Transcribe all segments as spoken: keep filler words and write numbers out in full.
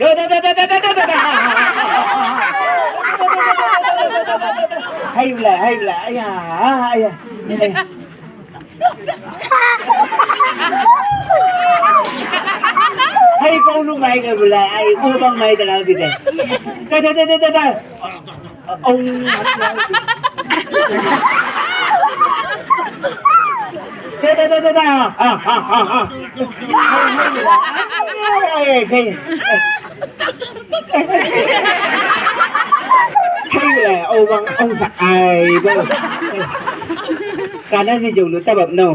Hai bla, hai bla. Aya, aya. Hai kau lu mai ke bla, hai kau bang mai dalam kita. Da, da, da, da, da, da. Ong. Da, da, da, da, da. Ah, ah, ah, ah. Hai, hai, hai. Hai le, ong bang, ong sa, ai, bang. Kana si jong lu tabap no.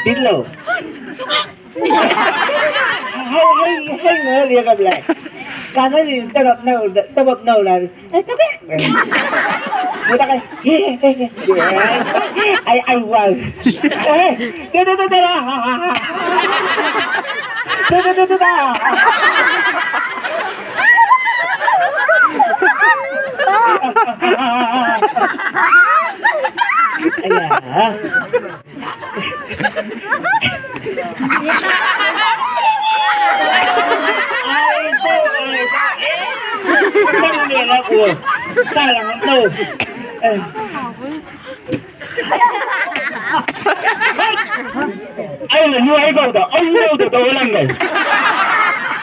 Dilo. Hai, hai, hai, no, dia ka bla. Kana si tabap no, tabap no la. Eh, tapi. Buta kai. Ai, ai, wow. Eh, da, da, da, da. Da, da, da, da, da. Aya. Ai, lu ai kau da, ai, lu da, da, ulang dai.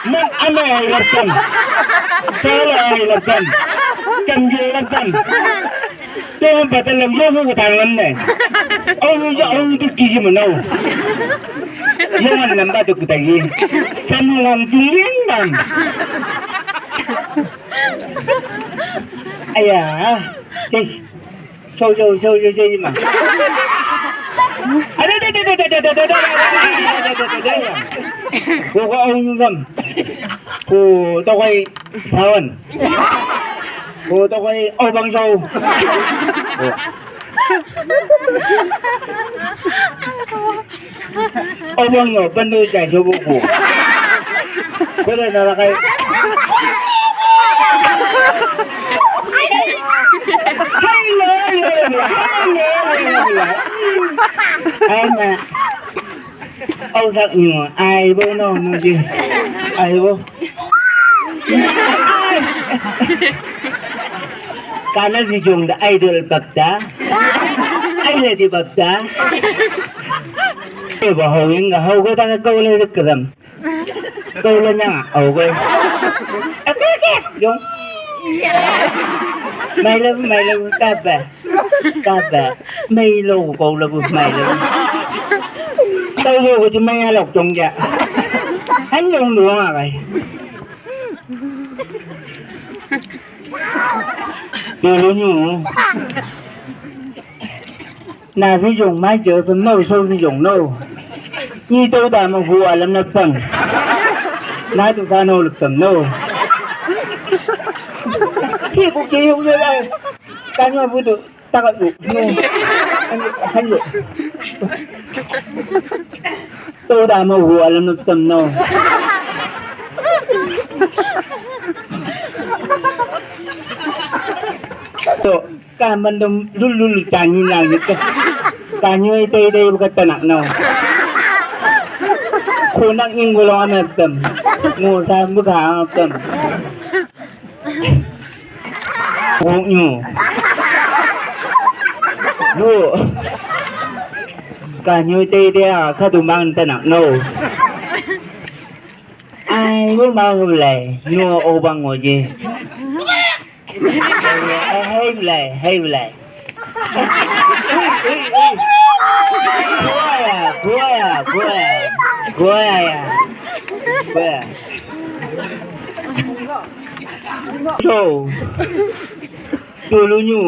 Nang ama ai lasan. Sala ai lasan. Kam ai lasan. Tuhan batal lam yo ko tangan ne. Au ya au tu kisi mana. Yo man namba tu kutai. Samu ngang tungin bang. Aya. Cek. Cau cau cau cau cau ma. Ada ada ada ada ada ada ada ada ada ada ada. Ko ko au nungam. Ko tokai sawan. Ko tokai au bang sau. Au bang no, pandu cai cobo ko. Ko da na kai. Hai lo, hai lo, hai lo, hai lo. Ai ma. Au sak nyu, ai bo no, no di. Ai bo. Kana si jong da idol bab da. Ai le di bab da. Eh, ba hau ing, hau ko ta ka le kedam. Ko le nya, hau ko. Oke, oke, jong. Mai le, mai le, ta ba. Kata, mai lo ko lo bu mai lo. Tau lo ko ti mai alok tong ja. An long lo nga kai. Tolu nyu. Na si jong mai jo so no so si jong no. Ni to da mo hu alam na pang. Na tu ka no luk tam no. Ki ku ki yu le lai. Kan ma bu tu. Taka tu. Hanyo. Toda mo hu alam na sam no. To, ka mandom lulul tani na ni to. Kanyo ite ite buka tanak no. Kunak ninggulong anak tem. Musa buka anak tem. Wong nyu. Lu. Ka nyu te te a ka tu mang tanak no. Ai, lu mang lu lai. Nu o bang o je. Hei, hei, lai, hei, lai. Kuaya, kuaya, kuaya. Kuaya ya. Kuaya. So, tolu nyu,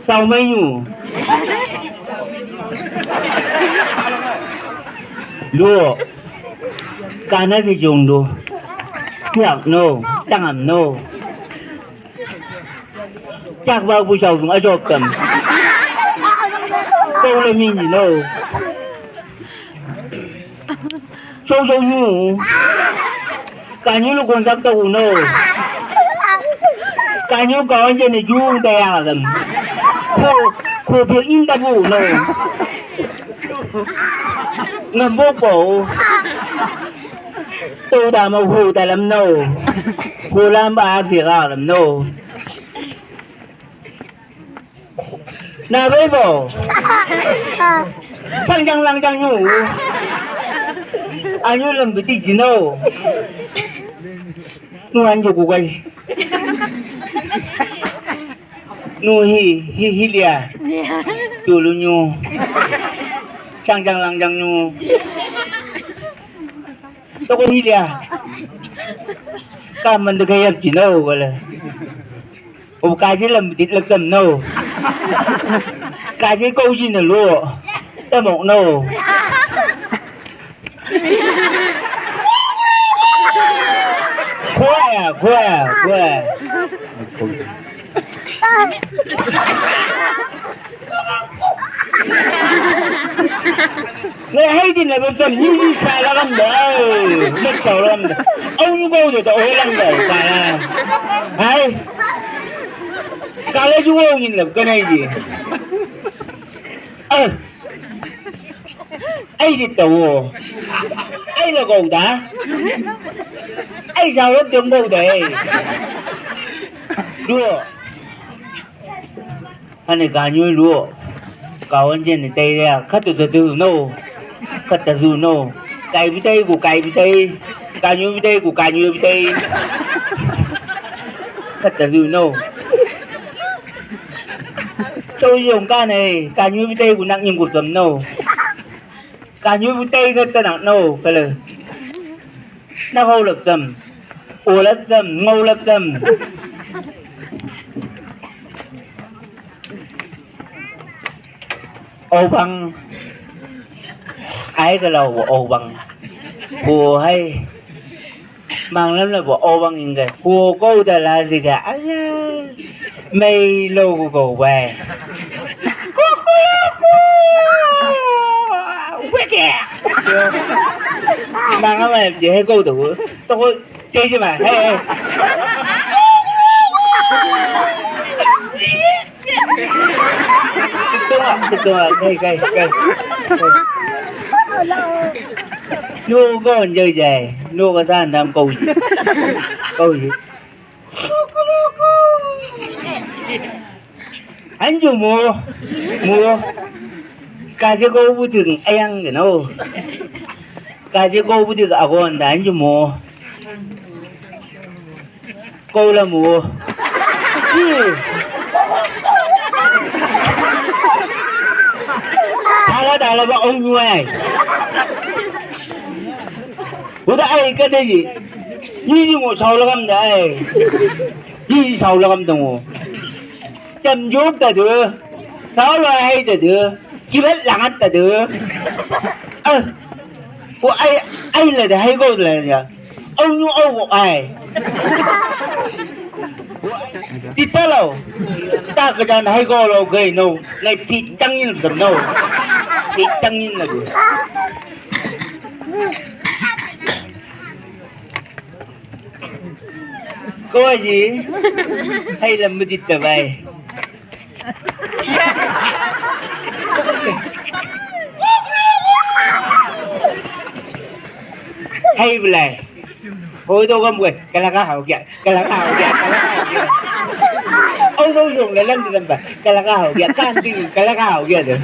sau mai nyu. Lu, kana di jong du. Tiak no, tangam no. Cak bau bu sau dung, ajop tam. Kau le mini no. Sau sau nyu. Ka nyu lu kontak ta uno. Ka nyu ka onje ne ju ta ya gam. Ko, ko bu in ta bu no. Ngam bo ko. Hu da mo hu da lam no. Hu lam ba a di ga lam no. Na bai bo. Sang jang lang jang nu. Anyu lam bi di ji no. Nu anyu ku gai. Nu hi, hi, hi lia. Tulu nyu. Sang jang lang jang nyu. Toko hi lia. Ka man de kayap ji no wala. O kaji lam dit lak tam no. Kaji ko ji na lo. Tamok no. Kuaya, kuaya, kuaya. Ngai hai din na bam tam ni ni sa la gam da. Mek sa la gam da. Au ni bau da, au lang da. Sa la. Hai. Kala ju au ni la kanai di. Ah. Ai di tau. Ai la gau da. Ai sa lo tiong gau da, eh. Duo. Ane ka nyu luo. Ka wan jen ni tai ria. Ka tu tu tu no. Ka ta zu no. Kai bi tai ku kai bi tai. Ka nyu bi tai ku ka nyu bi tai. Ka ta zu no. Tau yong ka nei, ka nyu bi tai ku nak nying ku tam no. Ka nyu bi tai ka ta nak no, ka le. Na gau lap tam. O lap tam, ngau lap tam. Obang. Ai ka lau obang. Ko hai. Mang lam la bo obang ingga. Ko ko da la di ga. Ala. Mai lo ko ko wai. Ko ko ko. Weke. Mang lam la je ko da. To ko je je ma. Hey, hey. Ketua, ketua, kai, kai, kai. Nu ko njai jai, nu ko san dam kau ji. Kau ji. Anju mo, mo. Kaje ko buting ayang geno. Kaje ko buting agon da anju mo. Ko la mo. Tala tala ba ong nuai. Uda ai ka de ji. Ni ji mo sau la gam da ai. Ni ji sau la gam da mo. Cham jok ta de. Sau la hai ta de. Kibat langat ta de. Ah. Ko ai ai la da hai ko la ya. Au nu au ko ai. Tita lo. Ta ka jan hai ko lo gai no. Lai pi tang in no. Pi tang in no. Ko ji. Hai lam mudit ta bai. Hai belai. Hoi to gam gue, kala ka hau kia, kala ka hau kia, kala ka hau kia. Au no jong le lang di lamba, kala ka hau kia, kan di, kala ka hau kia de.